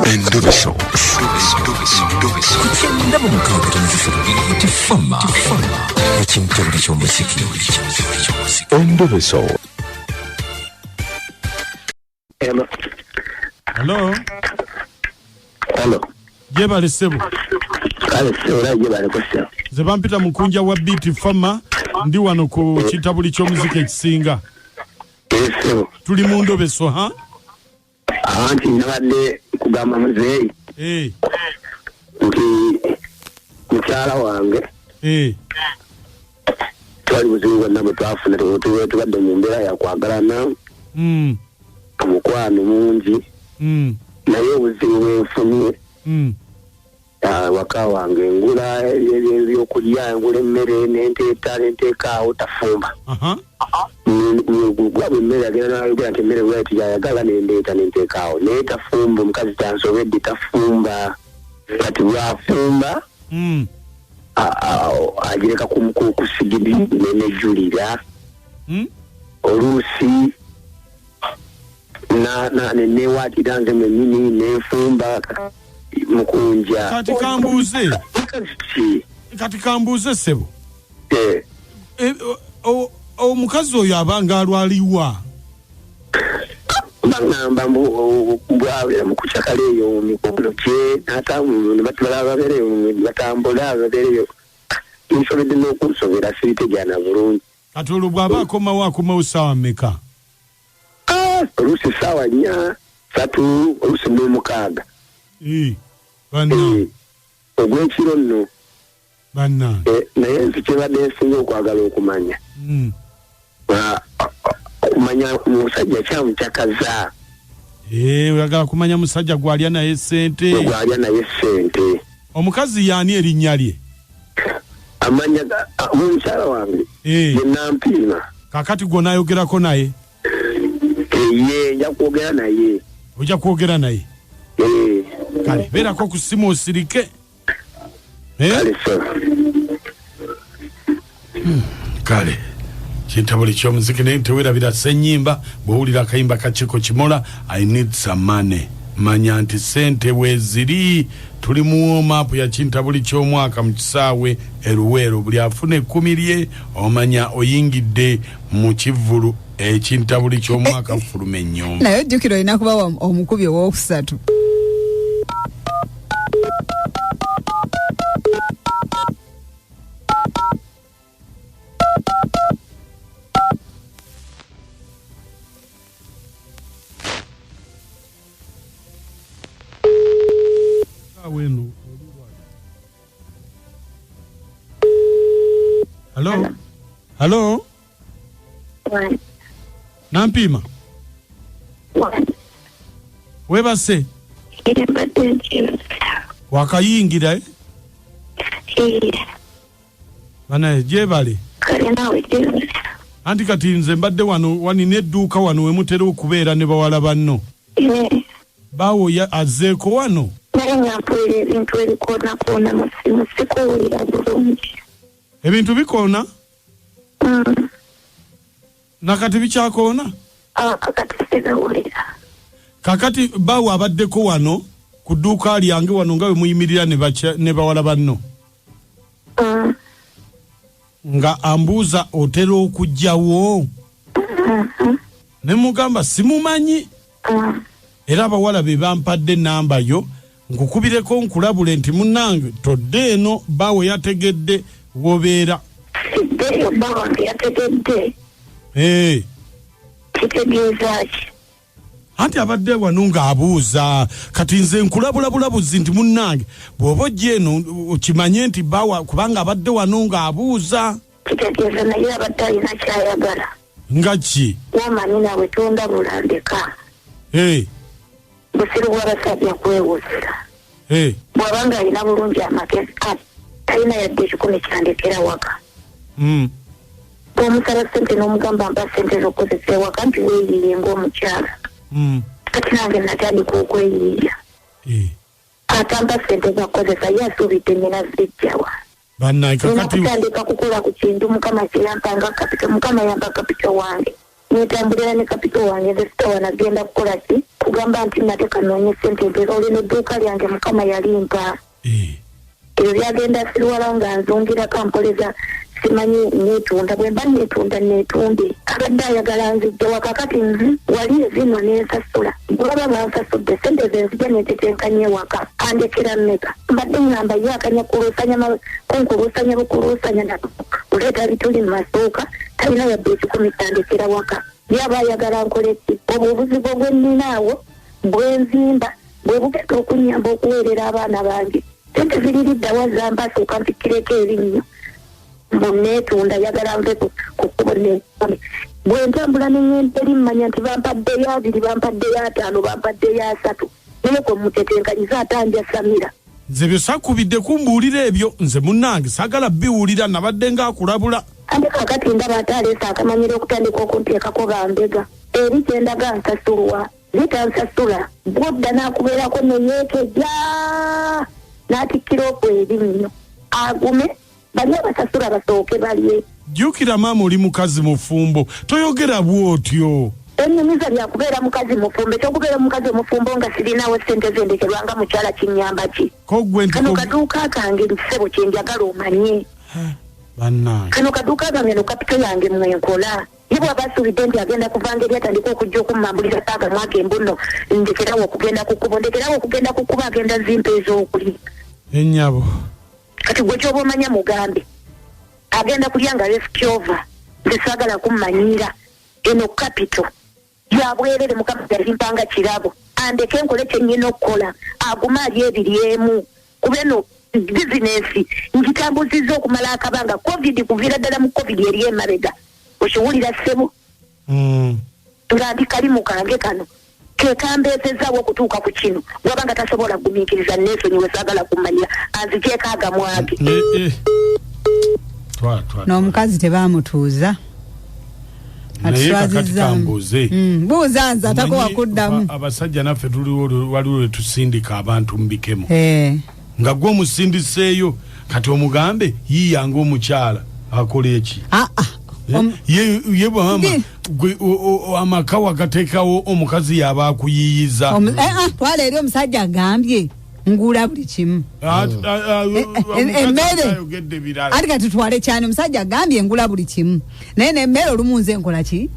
Endobeso. Ku 96.3 Beat Farmer. Ekintabuli ky'omuziki. Endobeso. Hello. Hello. Hello. Gyebale ssebo. Kale ssebo era gyebaleko ssebo. Nze bampita mukunja wa Beat Farmer, ndi wano ku kitabuli ky'omuziki ekisinga. Ee ssebo. Tuli mu ndobeso ha? Anti nabadde kugamba muzeeyi nti mukyala wange twali buzibu bwonna bwe twafuna, tubadde mu mbeera ya kwagalana, omukwano mungi, naye obuzibu bwenfunye waka wange ngula ebyokulya, ngula emmere nenteeta nenteekaawo, tafumba. Gwaba emmere agenda nayogera nti emmere bwati gyayagala, nendeeta nenteekaawo, naye tafumba. Omukazi tansobedde, tafumba. Kati bwafumba agireka kusigiri nenejulira. Oluusi newaatira nze mwenyini nenfumba mukunja. Kati kambuuze. Ki? Kati kambuuze ssebo. Omukazi oyo abanga alwaliwa? Bagamba bwabeera mu kucakala eyo mu mikono gye babeereyo batambula babeereyo, nsobedde n'okunsobera, sibitegeera bulungi. Kati olwo bw'aba akomawo, akomawo ssaawa mmeka? Oluusi ssaawa 4, 3, oluusi n'omukaaga. Bannange. Ogw'ekiro nno. Bannange. Naye nsi kyebadde nsinga okwagala okumanya. Okumanya musajja kyamucakaza. Oyagala kumanya musajja gw'alya naye ssente. Gw'alya naye ssente. Omukazi y'ani erinnya lye? Amanya omukyala wange. Ye Nampiima. Kaakati gw'onaayogerako naye? Ye, nja kwogera naye. Ojja kwogera naye? Kale, beerako ku ssimu osirike. Kale, sir. Kale. Kintabuli ky'omuziki, naye teweerabira ssennyimba. Bw'owulira akayimba ka Chiko Kimola, I need some money, manya nti ssente weeziri. Tuli mu warm-up ya kintabuli ky'omwaka mu kisaawe e Luweero. Buli afuna 10 lye omanya oyingidde mu kivvulu ekintabuli ky'omwaka, fuluma ennyumba. Naye ojjukira olina kuba omukubi owookusatu. Wenu. Hello? Hello? One. Nampiima? One. Webase? Mbadde nkyebase. Wakayingira, eh? Banaye gyebale. Kale naawe gyebale. Anti kati nze mbadde wano, wanina edduuka wano we mutera okubeera ne bawala banno. Baawo azzeeko wano? Naye nga mpulira ebintu ebikoonakoona mu ssimu, sikuwulira bulungi. Ebintu bikoona? Nakati bikyakoona? Kakati sibiwulira. Kakati baawo abaddeko wano ku dduuka lyange wano nga we muyimirira ne bawala banno. Nga ambuuza otera okujjawo. Ne mugamba simumanyi. Era abawala be bampadde ennamba yo nkukubireko nkulabule nti munnange todde eno, bbaawe yategedde w'obeera. Siddeeyo, bba wange yategedde. Kitegeeza ki? Anti abadde wano ng'abuuza. Kati nze nkulabula bulabuzi nti munnange bw'oba ojja eno okimanye nti bbawa, kubanga abadde wano ng'abuuza. Kitegeeza naye abadde alina ky'ayagala. Nga ki? Wamanyi naawe tondabula ndeka. Busiru bw'abasajja kwewuusa. Bw'abanga alina bulungi amagezi, talina yadde 1,000 kyandekera waka. Bw'omusaba ssente n'omugamba mpa ssente z'okukozesa ewaka nti weeyiiye ng'omukyala. Kati nange natandika okweyiiya. Atampa ssente z'okukozesa ye asuubidde nnyina zijjawa. Bannange, Nina kakati kutandika kukola ku kintu Mukama kye yampa nga kapito. Mukama yampa kapito wange. Netambulira ne kapito wange, nze sitawa nagenda kukola ki? Kugamba nti nate kanoonye ssente mpeera olina edduuka lyange Mukama yalimpa. Ebyo byagenda sirwala nga nzungirako mpoleza simanyi neetunda, bwe mba neetunda neetunde. Abadde ayagala nzijja waka, kati wali ezino nensasula, bwaba bansasudde ssente ze nzija nentetenkanya ewaka, andekera mmeka? Mbadde ŋŋamba ye akanya kuluusanya kunkuluusanya bukuluusanya kuleeta bituli mu masuuka, talina yadde 1,000 kyandekera waka. Yaba ayagala nkole ki? Obwo obuzibu bwe nninaawo bwe nzimba bwe bugenda okunnyamba okuweerera abaana bange. Sente ziririddawa zambasooka mpikkireko erinnyo mbu neetunda, yagala nve ku kkubo neekome. Bwe ntambula ne ŋŋenda eri mmanya nti bampaddeyo 2, bampaddeyo 5, bampaddeyo 3, naye kwe mutetenkanyiza ate anjasamira. Nze bye sakubidde kumbuulira ebyo, nze munnange saagala biwulira, nabadde ng'akulabula. Ate kaakati ndaba ate aleese akamanyiro okutandika okunteekako bambega. Eri kyendaga nsasulwa, ye tansasula, bw'odda n'akubeerako ne yeekejja n'atikkira okwo erinnyo. Agume, bali abasasula basooke balye. Jjukira maama oli mukazi mufumbo, toyogera bw'otyo. Ennyumiza byakubeera mukazi mufumbo, ekyokubeera omukazi omufumbo nga sirinawo ssente zendekerwa nga mukyala kinnyamba ki? Ko ggwe nti Kano kaduuka kange ssebo kye njagala omanye. Bannange. Kano kaduuka kange no kapito yange mwe nkola. Ye bw'aba asuubidde nti agenda kuvanga eri atandike okujja okummambulira saaga mwaka embuno, ndekerawo okugenda ku kkubo, ndekerawo okugenda ku kkubo agenda zimpa ez'okulya. Ennyabo. Kati gwe ky'oba omanya mugambe agenda kulya nga leftover, nze saagala kummanyiira. Eno kapito ya bwerere, Mukama yazimpanga kirabo, andeke nkole kye nnyina okukola, agume alye ebiryemu. Kuba eno bizinensi ngitambuzizza okumala akabanga, COVID kuviira ddala mu COVID eri emabega, okiwulira ssebo? Nga ndi kalimu kange kano ke kambeezezaawo okutuuka ku kino. Bw'aba nga tasobola kugumiikiriza neesonyiwe, saagala kummanyira, anzigyeko agamwage. N'omukazi tebaamutuuza. Naye kakati kambuuze. Buuza nze atako Omanyi, wakuddamu. Abasajja naffe tuliwo, waliwo lwe tusindika abantu mu bikemo. Nga gwe omusindiseeyo, kati omugambe yiiya ng'omukyala akola eki? Ye bwama gwe amaka wagateekawo omukazi yaba akuyiiyiza. Twala eri omusajja agambye ngula buli kimu. Emmere. Ayogedde birala. Ati kati tutwale kyani, omusajja agambye ngula buli kimu, naye nemmere olumu nze nkola ki?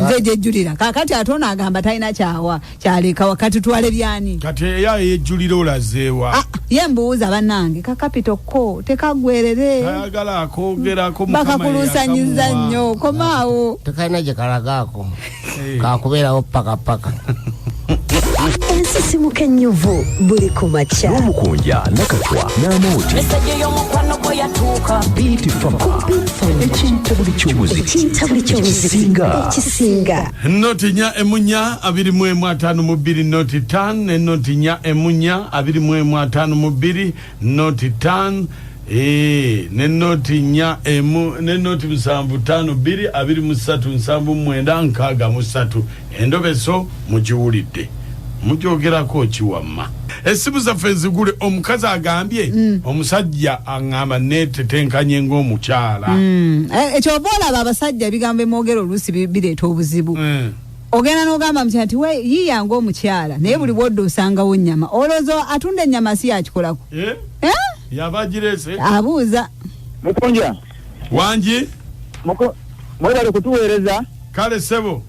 Nze gyejjulira. Kakati ate ono agamba talina kyawa kyalekawa, kati tutwale byani? Kati eya yejjulira olazeewa? Ye mbuuza bannange, kakapito ko tekagwerere. Tayagala akoogerako, Mukama Bakakuluusanyiza yeyakamuwa. nnyo, komaawo. Tekalina gye kalagaako, kakubeerawo paka paka. Ensisimuka ennyuvu buli ku makya. N'omukunja Nakatwa n'Amooti. Meseji y'omukwano gwe yatuuka. Beat Fama, ekintabuli ky'omuziki. Ekintabuli ky'omuziki. Ekisinga. Ekisinga. 0 4 4 21 52 0 5, 0 4 4 21 52 0 5, ne 0 4 1 ne 0 7 5 2 23 79 63. Endobeso mugiwulidde, mugyogerako kiwamma. Essimu zaffe nzigule. Omukazi agambye omusajja aŋŋamba neetetenkanye ng'omukyala. Ekyova olaba abasajja ebigambo emwogera oluusi bireeta obuzibu. Ogenda n'ogamba mukyala nti we yiiya ng'omukyala, naye buli bwodda osangawo nnyama, olowooza atunda ennyama si yakikolako? Eh? Yaba agirese. Abuuza. Mukunja. Wangi. Mwebale kutuweereza. Kale ssebo.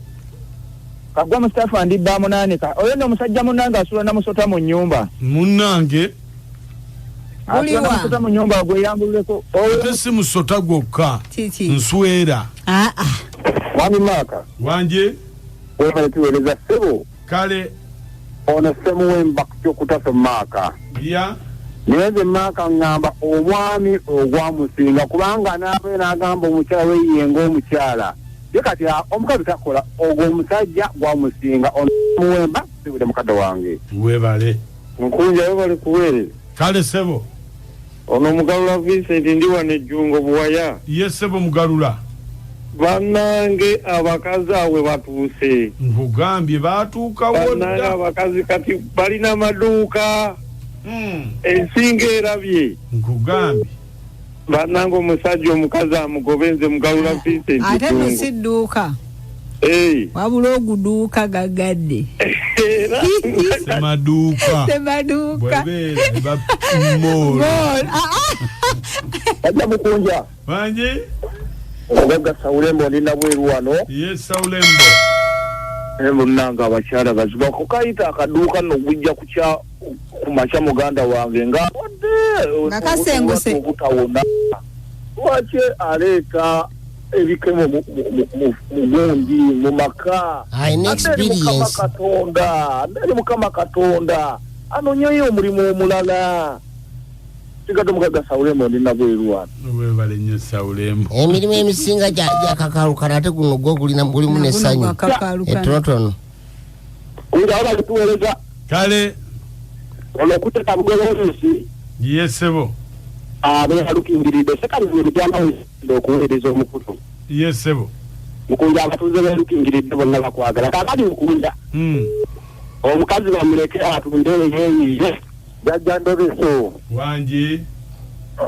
Kagwa Mustafa ndi bba munaanika. Oyo nno omusajja munnange asula na musota mu nnyumba. Munnange. Asula na musota mu nnyumba, gweyambululeko. Ate si musota gwokka. Kiki? Nswera. Mwami Maaka. Wangi. Webale tuweereza ssebo. Kale. Ono Ssemuwemba ku kyokutaso Maaka. Ya. Naye nze Maaka ŋŋamba omwami ogwamusinga, kubanga n'abeera n'agamba omukyala we ye ng'omukyala. Ye kati omukazi takola, ogwo omusajja gwamusinga. Ono Ssemuwemba sibudde mukadde wange. Webale. Nkunja webale kuweereza. Kale ssebo. Ono Mugalula Vincent, ndi wano ejjungo Buwaya. Ye ssebo Mugalula. Bannange abakazi awe batuuse. Nkugambye baatuukawo Bannange dda. abakazi kati balina amaduuka. Ensinga erabye. Nkugambye. Bannange omusajja omukazi amugobe, nze Mugalula Vincent Ate nno Ejjungo. si dduuka. Hey. Wabula oguduuka gagadde. Bwebeera. Semaduuka. Semaduuka. Bwebeera eba mall. Mall. Ah, ah. Ajja mukunja. Wangi? Omugagga Saulembo ndi nabweru wano. Ye Saulembo. Naye munnange abakyala bazibu ako kayita akaduuka nno gujja kukya ku makya muganda wange nga wadde Nga kasenguse. obutawona lwaki aleeta ebikemo mu gundi mu maka? Alina Ate eri Mukama experience. Katonda, ate eri Mukama Katonda anonyeyo omulimu omulala. Sigadde omugagga Saulembo ndi nabweru wano. Webale nnyo Saulembo. Emirimu emisinga gyakakalukana ate guno gwo gulina gulimu Guno n'essanyu gwakakalukana. ettonotono. Kunja balituweereza. Kale. Ono okuteka bugoloosi. Ye ssebo. Abeera lukingiridde sekalibyamawe okuweereza omukutu. Ye ssebo. Mukunja abatuuze berukingiridde bonna bakwagala. Kakati mukunja omukazi bamuleke atunde yeeyiye. Jajja Ndobeso. Wangi.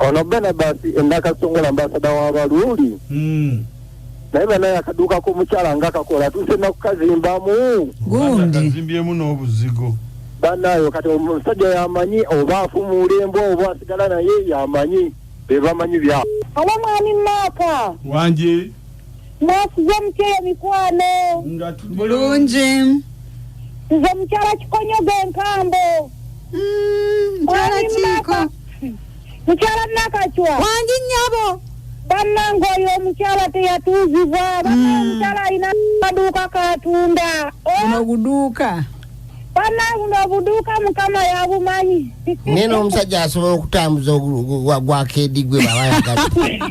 Ono Benabasi Endakasongola ambasada w'Abaluuli. Naye banaye akaduuka k'omukyala nga kakola atuuse nakukazimbamu. Gundi. Kazimbyemu n'obuzigo. Banayo kati omusajja yamanyi oba afumuula embwa oba asigala naye yamanyi be bamanyi bya. Alo mwami Maaka, Wangi. mwasize mutya emikwano? Nga tuli Bulungi. Nze mukyala Kikonyogo enkambo. Mukyala Mwami Kiiko. Maaka, mukyala Nakacwa. Wangi nnyabo. Bannange oyo omukyala teyatuuzibwa. Bannange omukyala alina akaduuka katunda. Guno guduuka. Bannange buno obuduuka Mukama yabumanyi. Naye n'omusajja asobola okutambuza gwakeedi gwe baba ayagadde.